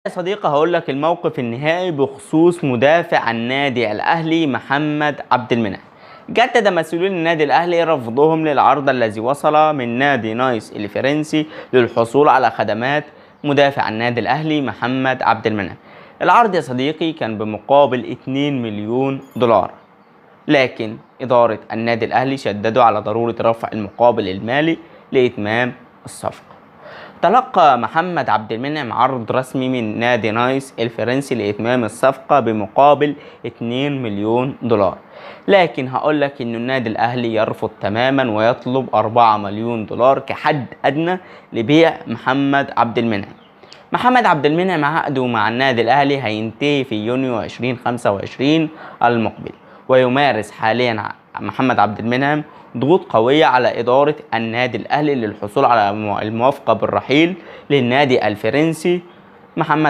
يا صديقي هقول لك الموقف النهائي بخصوص مدافع النادي الاهلي محمد عبد المنعم. جدد مسؤولين النادي الاهلي رفضهم للعرض الذي وصل من نادي نايس الفرنسي للحصول على خدمات مدافع النادي الاهلي محمد عبد المنعم. العرض يا صديقي كان بمقابل 2 مليون دولار، لكن إدارة النادي الأهلي شددوا على ضرورة رفع المقابل المالي لإتمام الصفقة. تلقى محمد عبد المنعم عرض رسمي من نادي نايس الفرنسي لإتمام الصفقة بمقابل 2 مليون دولار، لكن هقول لك إن النادي الأهلي يرفض تماما ويطلب 4 مليون دولار كحد أدنى لبيع محمد عبد المنعم. محمد عبد المنعم عقده مع النادي الأهلي هينتهي في يونيو 2025 المقبل، ويمارس حاليا محمد عبد المنعم ضغوط قوية على إدارة النادي الأهلي للحصول على الموافقة بالرحيل للنادي الفرنسي. محمد